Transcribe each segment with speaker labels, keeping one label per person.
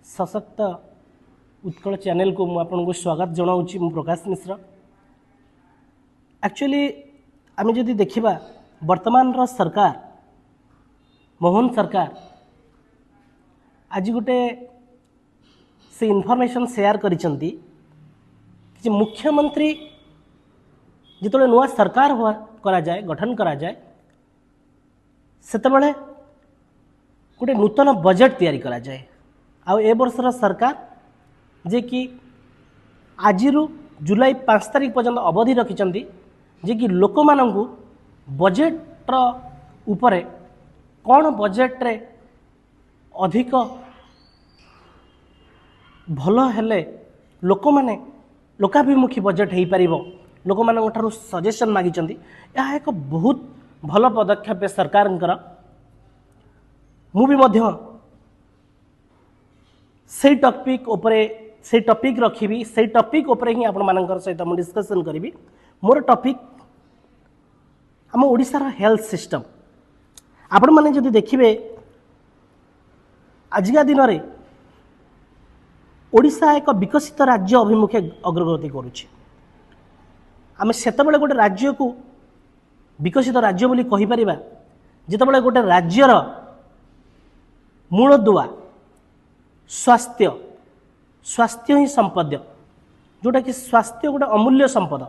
Speaker 1: ସଶକ୍ତ ଉତ୍କଳ ଚ୍ୟାନେଲକୁ ମୁଁ ଆପଣଙ୍କୁ ସ୍ୱାଗତ ଜଣାଉଛି। ମୁଁ ପ୍ରକାଶ ମିଶ୍ର। ଆକ୍ଚୁଆଲି ଆମେ ଯଦି ଦେଖିବା, ବର୍ତ୍ତମାନର ସରକାର, ମୋହନ ସରକାର ଆଜି ଗୋଟେ ସେ ଇନଫର୍ମେସନ୍ ସେୟାର କରିଛନ୍ତି ଯେ ମୁଖ୍ୟମନ୍ତ୍ରୀ ଯେତେବେଳେ ନୂଆ ସରକାର କରାଯାଏ, ଗଠନ କରାଯାଏ, ସେତେବେଳେ ଗୋଟେ ନୂତନ ବଜେଟ୍ ତିଆରି କରାଯାଏ। ଆଉ ଏ ବର୍ଷର ସରକାର ଯିଏକି ଆଜିରୁ ଜୁଲାଇ 5 ତାରିଖ ପର୍ଯ୍ୟନ୍ତ ଅବଧି ରଖିଛନ୍ତି ଯେ କି ଲୋକମାନଙ୍କୁ ବଜେଟ୍ର ଉପରେ କ'ଣ ବଜେଟ୍ରେ ଅଧିକ ଭଲ ହେଲେ ଲୋକମାନେ ଲୋକାଭିମୁଖୀ ବଜେଟ୍ ହେଇପାରିବ, ଲୋକମାନଙ୍କ ଠାରୁ ସଜେସନ୍ ମାଗିଛନ୍ତି। ଏହା ଏକ ବହୁତ ଭଲ ପଦକ୍ଷେପ ସରକାରଙ୍କର। ମୁଁ ବି ମଧ୍ୟ ସେଇ ଟପିକ୍ ଉପରେ, ସେଇ ଟପିକ୍ ରଖିବି, ସେଇ ଟପିକ୍ ଉପରେ ହିଁ ଆପଣମାନଙ୍କର ସହିତ ମୁଁ ଡିସ୍କସନ୍ କରିବି। ମୋର ଟପିକ୍ ଆମ ଓଡ଼ିଶାର ହେଲ୍ଥ ସିଷ୍ଟମ୍। ଆପଣମାନେ ଯଦି ଦେଖିବେ, ଆଜିକା ଦିନରେ ଓଡ଼ିଶା ଏକ ବିକଶିତ ରାଜ୍ୟ ଅଭିମୁଖେ ଅଗ୍ରଗତି କରୁଛି। ଆମେ ସେତେବେଳେ ଗୋଟେ ରାଜ୍ୟକୁ ବିକଶିତ ରାଜ୍ୟ ବୋଲି କହିପାରିବା ଯେତେବେଳେ ଗୋଟେ ରାଜ୍ୟର ମୂଳଦୁଆ ସ୍ୱାସ୍ଥ୍ୟ, ସ୍ୱାସ୍ଥ୍ୟ ହିଁ ସମ୍ପଦ, ଯେଉଁଟାକି ସ୍ୱାସ୍ଥ୍ୟ ଗୋଟେ ଅମୂଲ୍ୟ ସମ୍ପଦ।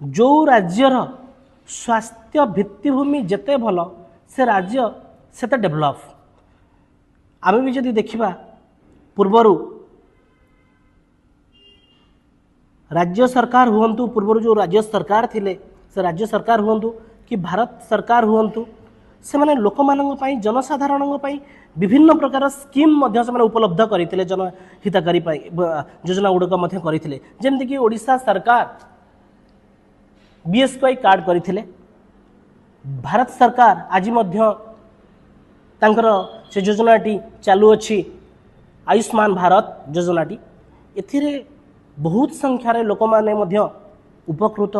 Speaker 1: ଯେଉଁ ରାଜ୍ୟର ସ୍ୱାସ୍ଥ୍ୟ ଭିତ୍ତିଭୂମି ଯେତେ ଭଲ, ସେ ରାଜ୍ୟ ସେତେ ଡେଭଲପ୍। ଆମେ ବି ଯଦି ଦେଖିବା, ପୂର୍ବରୁ ରାଜ୍ୟ ସରକାର ହୁଅନ୍ତୁ, ପୂର୍ବରୁ ଯେଉଁ ରାଜ୍ୟ ସରକାର ଥିଲେ ସେ ରାଜ୍ୟ ସରକାର ହୁଅନ୍ତୁ କି ଭାରତ ସରକାର ହୁଅନ୍ତୁ, ସେମାନେ ଲୋକମାନଙ୍କ ପାଇଁ, ଜନସାଧାରଣଙ୍କ ପାଇଁ ବିଭିନ୍ନ ପ୍ରକାର ସ୍କିମ୍ ମଧ୍ୟ ସେମାନେ ଉପଲବ୍ଧ କରିଥିଲେ, ଜନହିତକାରୀ ପାଇଁ ଯୋଜନା ଗୁଡ଼ିକ ମଧ୍ୟ କରିଥିଲେ। ଯେମିତିକି ଓଡ଼ିଶା ସରକାର ବିଏସ୍କେୱାଇ କାର୍ଡ଼ କରିଥିଲେ। ଭାରତ ସରକାର ଆଜି ମଧ୍ୟ ତାଙ୍କର ସେ ଯୋଜନାଟି ଚାଲୁଅଛି, ଆୟୁଷ୍ମାନ ଭାରତ ଯୋଜନାଟି। ଏଥିରେ ବହୁତ ସଂଖ୍ୟାରେ ଲୋକମାନେ ମଧ୍ୟ ଉପକୃତ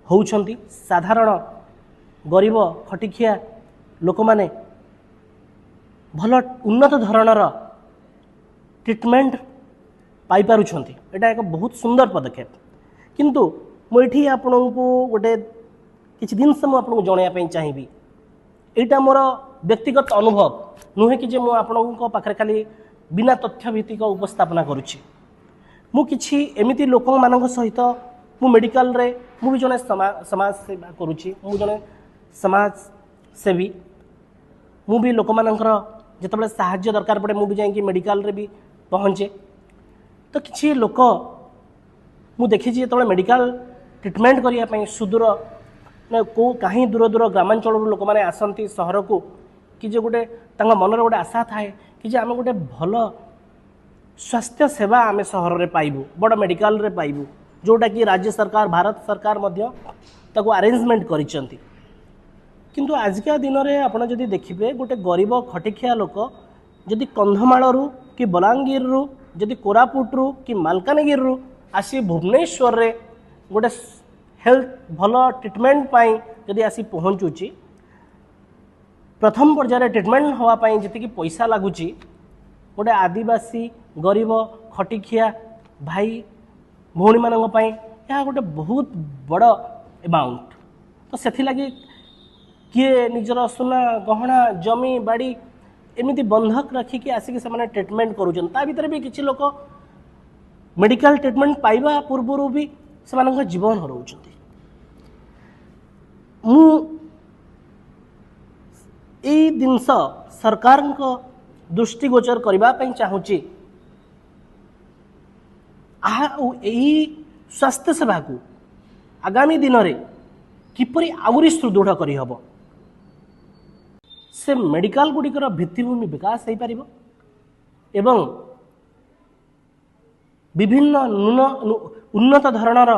Speaker 1: ହେଉଛନ୍ତି। ସାଧାରଣ ଗରିବ ଖଟିଖିଆ ଲୋକମାନେ ଭଲ ଉନ୍ନତ ଧରଣର ଟ୍ରିଟମେଣ୍ଟ ପାଇପାରୁଛନ୍ତି। ଏଇଟା ଏକ ବହୁତ ସୁନ୍ଦର ପଦକ୍ଷେପ। କିନ୍ତୁ ମୁଁ ଏଠି ଆପଣଙ୍କୁ ଗୋଟେ କିଛି ଜିନିଷ ମୁଁ ଆପଣଙ୍କୁ ଜଣାଇବା ପାଇଁ ଚାହିଁବି। ଏଇଟା ମୋର ବ୍ୟକ୍ତିଗତ ଅନୁଭବ ନୁହେଁ କି ଯେ ମୁଁ ଆପଣଙ୍କ ପାଖରେ ଖାଲି ବିନା ତଥ୍ୟ ଭିତ୍ତିକ ଉପସ୍ଥାପନା କରୁଛି। ମୁଁ କିଛି ଏମିତି ଲୋକମାନଙ୍କ ସହିତ, ମୁଁ ମେଡ଼ିକାଲରେ, ମୁଁ ବି ଜଣେ ସମାଜ ସେବା କରୁଛି, ମୁଁ ଜଣେ ସମାଜସେବୀ। ମୁଁ ବି ଲୋକମାନଙ୍କର ଯେତେବେଳେ ସାହାଯ୍ୟ ଦରକାର ପଡ଼େ, ମୁଁ ବି ଯାଇକି ମେଡ଼ିକାଲରେ ବି ପହଞ୍ଚେ। ତ କିଛି ଲୋକ ମୁଁ ଦେଖିଛି, ଯେତେବେଳେ ମେଡ଼ିକାଲ ଟ୍ରିଟମେଣ୍ଟ କରିବା ପାଇଁ ସୁଦୂର ନା କେଉଁ କାହିଁ ଦୂର ଦୂର ଗ୍ରାମାଞ୍ଚଳରୁ ଲୋକମାନେ ଆସନ୍ତି ସହରକୁ, କି ଯେ ଗୋଟେ ତାଙ୍କ ମନରେ ଗୋଟେ ଆଶା ଥାଏ କି ଯେ ଆମେ ଗୋଟେ ଭଲ ସ୍ୱାସ୍ଥ୍ୟ ସେବା ଆମେ ସହରରେ ପାଇବୁ, ବଡ଼ ମେଡ଼ିକାଲରେ ପାଇବୁ, ଯେଉଁଟାକି ରାଜ୍ୟ ସରକାର, ଭାରତ ସରକାର ମଧ୍ୟ ତାକୁ ଆରେଞ୍ଜମେଣ୍ଟ କରିଛନ୍ତି। କିନ୍ତୁ ଆଜିକା ଦିନରେ ଆପଣ ଯଦି ଦେଖିବେ, ଗୋଟେ ଗରିବ ଖଟିଖିଆ ଲୋକ ଯଦି କନ୍ଧମାଳରୁ କି ବଲାଙ୍ଗୀରରୁ, ଯଦି କୋରାପୁଟରୁ କି ମାଲକାନଗିରିରୁ ଆସି ଭୁବନେଶ୍ୱରରେ ଗୋଟେ ହେଲ୍ଥ ଭଲ ଟ୍ରିଟମେଣ୍ଟ ପାଇଁ ଯଦି ଆସି ପହଞ୍ଚୁଛି, ପ୍ରଥମ ପର୍ଯ୍ୟାୟରେ ଟ୍ରିଟମେଣ୍ଟ ହେବା ପାଇଁ ଯେତିକି ପଇସା ଲାଗୁଛି, ଗୋଟେ ଆଦିବାସୀ ଗରିବ ଖଟିଖିଆ ଭାଇ ଭଉଣୀମାନଙ୍କ ପାଇଁ ଏହା ଗୋଟେ ବହୁତ ବଡ଼ ଏମାଉଣ୍ଟ। ତ ସେଥିଲାଗି କିଏ ନିଜର ସୁନା ଗହଣା, ଜମି ବାଡ଼ି ଏମିତି ବନ୍ଧକ ରଖିକି ଆସିକି ସେମାନେ ଟ୍ରିଟମେଣ୍ଟ କରୁଛନ୍ତି। ତା ଭିତରେ ବି କିଛି ଲୋକ ମେଡ଼ିକାଲ ଟ୍ରିଟମେଣ୍ଟ ପାଇବା ପୂର୍ବରୁ ବି ସେମାନଙ୍କ ଜୀବନ ହରାଉଛନ୍ତି। ମୁଁ ଏଇ ଜିନିଷ ସରକାରଙ୍କ ଦୃଷ୍ଟିଗୋଚର କରିବା ପାଇଁ ଚାହୁଁଛି। ଆଉ ଏହି ସ୍ୱାସ୍ଥ୍ୟ ସେବାକୁ ଆଗାମୀ ଦିନରେ କିପରି ଆହୁରି ସୁଦୃଢ଼ କରିହେବ, ସେ ମେଡ଼ିକାଲ ଗୁଡ଼ିକର ଭିତ୍ତିଭୂମି ବିକାଶ ହେଇପାରିବ ଏବଂ ବିଭିନ୍ନ ଉନ୍ନତ ଧରଣର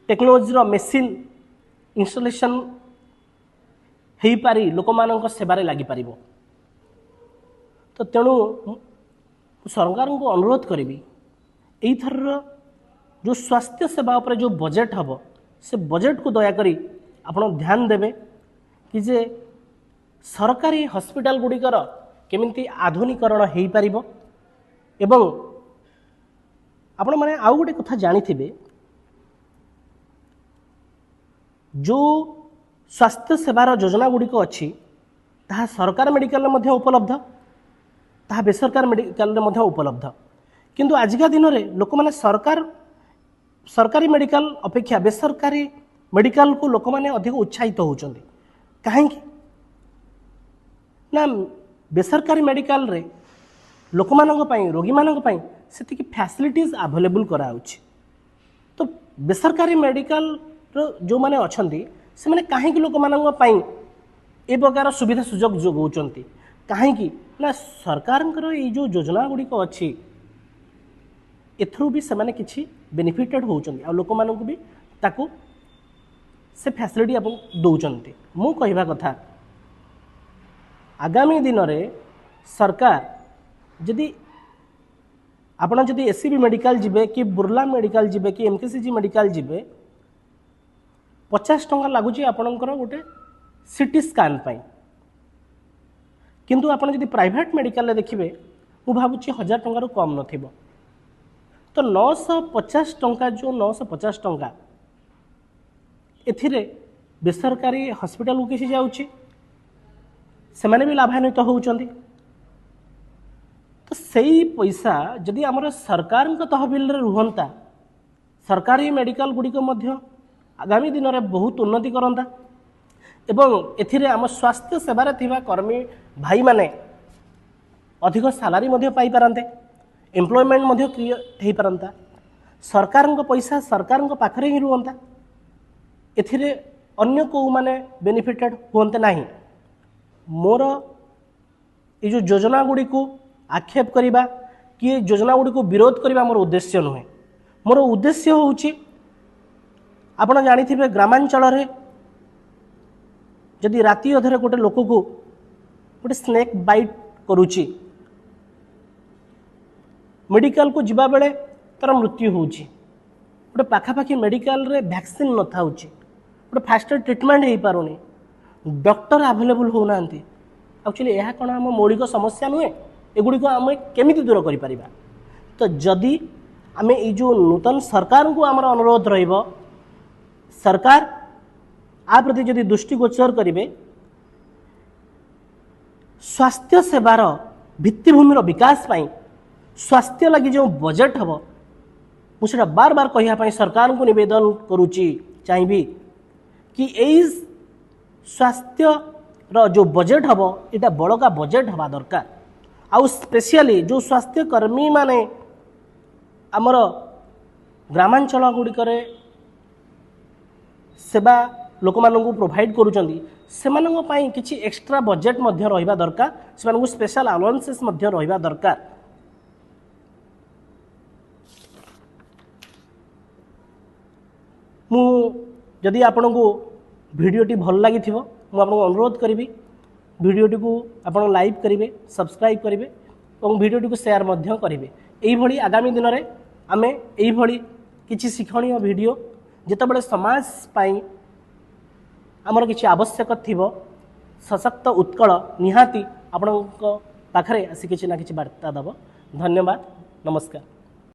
Speaker 1: ଟେକ୍ନୋଲୋଜିର ମେସିନ୍ ଇନଷ୍ଟଲେସନ୍ ହେଇପାରି ଲୋକମାନଙ୍କ ସେବାରେ ଲାଗିପାରିବ। ତ ତେଣୁ ମୁଁ ସରକାରଙ୍କୁ ଅନୁରୋଧ କରିବି, ଏଇଥରର ଯେଉଁ ସ୍ୱାସ୍ଥ୍ୟ ସେବା ଉପରେ ଯେଉଁ ବଜେଟ୍ ହେବ, ସେ ବଜେଟ୍କୁ ଦୟାକରି ଆପଣ ଧ୍ୟାନ ଦେବେ କି ଯେ ସରକାରୀ ହସ୍ପିଟାଲ ଗୁଡ଼ିକର କେମିତି ଆଧୁନିକରଣ ହୋଇପାରିବ। ଏବଂ ଆପଣମାନେ ଆଉ ଗୋଟେ କଥା ଜାଣିଥିବେ, ଯେଉଁ ସ୍ୱାସ୍ଥ୍ୟ ସେବାର ଯୋଜନା ଗୁଡ଼ିକ ଅଛି ତାହା ସରକାର ମେଡ଼ିକାଲରେ ମଧ୍ୟ ଉପଲବ୍ଧ, ତାହା ବେସରକାରୀ ମେଡ଼ିକାଲରେ ମଧ୍ୟ ଉପଲବ୍ଧ। କିନ୍ତୁ ଆଜିକା ଦିନରେ ଲୋକମାନେ ସରକାରୀ ମେଡ଼ିକାଲ ଅପେକ୍ଷା ବେସରକାରୀ ମେଡ଼ିକାଲକୁ ଲୋକମାନେ ଅଧିକ ଉତ୍ସାହିତ ହେଉଛନ୍ତି। କାହିଁକି ନା ବେସରକାରୀ ମେଡ଼ିକାଲରେ ଲୋକମାନଙ୍କ ପାଇଁ, ରୋଗୀମାନଙ୍କ ପାଇଁ ସେତିକି ଫ୍ୟାସିଲିଟିଜ୍ ଆଭେଲେବୁଲ୍ କରାହେଉଛି। ତ ବେସରକାରୀ ମେଡ଼ିକାଲର ଯେଉଁମାନେ ଅଛନ୍ତି ସେମାନେ କାହିଁକି ଲୋକମାନଙ୍କ ପାଇଁ ଏ ପ୍ରକାର ସୁବିଧା ସୁଯୋଗ ଯୋଗାଉଛନ୍ତି? କାହିଁକି ନା ସରକାରଙ୍କର ଏଇ ଯେଉଁ ଯୋଜନା ଗୁଡ଼ିକ ଅଛି ଏଥିରୁ ବି ସେମାନେ କିଛି ବେନିଫିଟେଡ଼ ହେଉଛନ୍ତି, ଆଉ ଲୋକମାନଙ୍କୁ ବି ତାକୁ ସେ ଫ୍ୟାସିଲିଟି ଆପଣ ଦେଉଛନ୍ତି। ମୁଁ କହିବା କଥା, ଆଗାମୀ ଦିନରେ ସରକାର ଯଦି ଆପଣ ଯଦି ଏସ୍ ସି ବି ମେଡ଼ିକାଲ ଯିବେ କି ବୁର୍ଲା ମେଡ଼ିକାଲ ଯିବେ କି M K C G medical ଯିବେ, 50 ଟଙ୍କା ଲାଗୁଛି ଆପଣଙ୍କର ଗୋଟେ ସିଟି ସ୍କାନ୍ ପାଇଁ। କିନ୍ତୁ ଆପଣ ଯଦି ପ୍ରାଇଭେଟ୍ ମେଡ଼ିକାଲରେ ଦେଖିବେ, ମୁଁ ଭାବୁଛି 1000 ଟଙ୍କାରୁ କମ୍ ନଥିବ। ତ 950 ଟଙ୍କା, ଯେଉଁ 950 ଟଙ୍କା ଏଥିରେ ବେସରକାରୀ ହସ୍ପିଟାଲକୁ କିଛି ଯାଉଛି, ସେମାନେ ବି ଲାଭାନ୍ୱିତ ହେଉଛନ୍ତି। ତ ସେଇ ପଇସା ଯଦି ଆମର ସରକାରଙ୍କ ତହବିଲରେ ରୁହନ୍ତା, ସରକାରୀ ମେଡ଼ିକାଲ ଗୁଡ଼ିକ ମଧ୍ୟ ଆଗାମୀ ଦିନରେ ବହୁତ ଉନ୍ନତି କରନ୍ତା ଏବଂ ଏଥିରେ ଆମ ସ୍ୱାସ୍ଥ୍ୟ ସେବାରେ ଥିବା କର୍ମୀ ଭାଇମାନେ ଅଧିକ ସାଲାରୀ ମଧ୍ୟ ପାଇପାରନ୍ତେ, ଏମ୍ପ୍ଲୟମେଣ୍ଟ ମଧ୍ୟ କ୍ରିଏଟ୍ ହେଇପାରନ୍ତା, ସରକାରଙ୍କ ପଇସା ସରକାରଙ୍କ ପାଖରେ ହିଁ ରୁହନ୍ତା, ଏଥିରେ ଅନ୍ୟ କେଉଁମାନେ ବେନିଫିଟେଡ଼ ହୁଅନ୍ତେ ନାହିଁ। ମୋର ଏ ଯେଉଁ ଯୋଜନା ଗୁଡ଼ିକୁ ଆକ୍ଷେପ କରିବା କି ଏ ଯୋଜନା ଗୁଡ଼ିକୁ ବିରୋଧ କରିବା ମୋର ଉଦ୍ଦେଶ୍ୟ ନୁହେଁ। ମୋର ଉଦ୍ଦେଶ୍ୟ ହେଉଛି, ଆପଣ ଜାଣିଥିବେ ଗ୍ରାମାଞ୍ଚଳରେ ଯଦି ରାତି ଅଧରେ ଗୋଟେ ଲୋକକୁ ଗୋଟେ ସ୍ନେକ୍ ବାଇଟ୍ କରୁଛି, ମେଡ଼ିକାଲକୁ ଯିବା ବେଳେ ତା'ର ମୃତ୍ୟୁ ହେଉଛି। ଗୋଟେ ପାଖାପାଖି ମେଡ଼ିକାଲରେ ଭ୍ୟାକ୍ସିନ୍ ନଥାଉଛି, ଗୋଟେ ଫାଷ୍ଟ ଏଡ଼୍ ଟ୍ରିଟମେଣ୍ଟ ହେଇପାରୁନି, ଡକ୍ଟର ଆଭେଲେବୁଲ୍ ହେଉନାହାନ୍ତି। ଆକ୍ଚୁଆଲି ଏହା କ'ଣ ଆମ ମୌଳିକ ସମସ୍ୟା ନୁହେଁ? ଏଗୁଡ଼ିକ ଆମେ କେମିତି ଦୂର କରିପାରିବା? ତ ଯଦି ଆମେ ଏଇ ଯେଉଁ ନୂତନ ସରକାରଙ୍କୁ ଆମର ଅନୁରୋଧ ରହିବ, ସରକାର ଆ ପ୍ରତି ଯଦି ଦୃଷ୍ଟିଗୋଚର କରିବେ, ସ୍ୱାସ୍ଥ୍ୟ ସେବାର ଭିତ୍ତିଭୂମିର ବିକାଶ ପାଇଁ ସ୍ୱାସ୍ଥ୍ୟ ଲାଗି ଯେଉଁ ବଜେଟ୍ ହେବ, ମୁଁ ସେଇଟା ବାର ବାର କହିବା ପାଇଁ ସରକାରଙ୍କୁ ନିବେଦନ କରୁଛି, ଚାହିଁବି କି ଏଇ ସ୍ୱାସ୍ଥ୍ୟର ଯେଉଁ ବଜେଟ୍ ହେବ ଏଇଟା ବଳକା ବଜେଟ୍ ହେବା ଦରକାର। ଆଉ ସ୍ପେସିଆଲି ଯେଉଁ ସ୍ୱାସ୍ଥ୍ୟକର୍ମୀମାନେ ଆମର ଗ୍ରାମାଞ୍ଚଳ ଗୁଡ଼ିକରେ ସେବା ଲୋକମାନଙ୍କୁ ପ୍ରୋଭାଇଡ଼ କରୁଛନ୍ତି, ସେମାନଙ୍କ ପାଇଁ କିଛି ଏକ୍ସଟ୍ରା ବଜେଟ୍ ମଧ୍ୟ ରହିବା ଦରକାର, ସେମାନଙ୍କୁ ସ୍ପେଶାଲ ଆଲାଉନ୍ସେସ୍ ମଧ୍ୟ ରହିବା ଦରକାର। ମୁଁ ଯଦି ଆପଣଙ୍କୁ ଭିଡ଼ିଓଟି ଭଲ ଲାଗିଥିବ, ମୁଁ ଆପଣଙ୍କୁ ଅନୁରୋଧ କରିବି ଭିଡ଼ିଓଟିକୁ ଆପଣ ଲାଇକ୍ କରିବେ, ସବସ୍କ୍ରାଇବ୍ କରିବେ ଏବଂ ଭିଡ଼ିଓଟିକୁ ସେୟାର ମଧ୍ୟ କରିବେ। ଏଇଭଳି ଆଗାମୀ ଦିନରେ ଆମେ ଏଇଭଳି କିଛି ଶିକ୍ଷଣୀୟ ଭିଡ଼ିଓ ଯେତେବେଳେ ସମାଜ ପାଇଁ ଆମର କିଛି ଆବଶ୍ୟକ ଥିବ, ସଶକ୍ତ ଉତ୍କଳ ନିହାତି ଆପଣଙ୍କ ପାଖରେ ଆସି କିଛି ନା କିଛି ବାର୍ତ୍ତା ଦେବ। ଧନ୍ୟବାଦ, ନମସ୍କାର।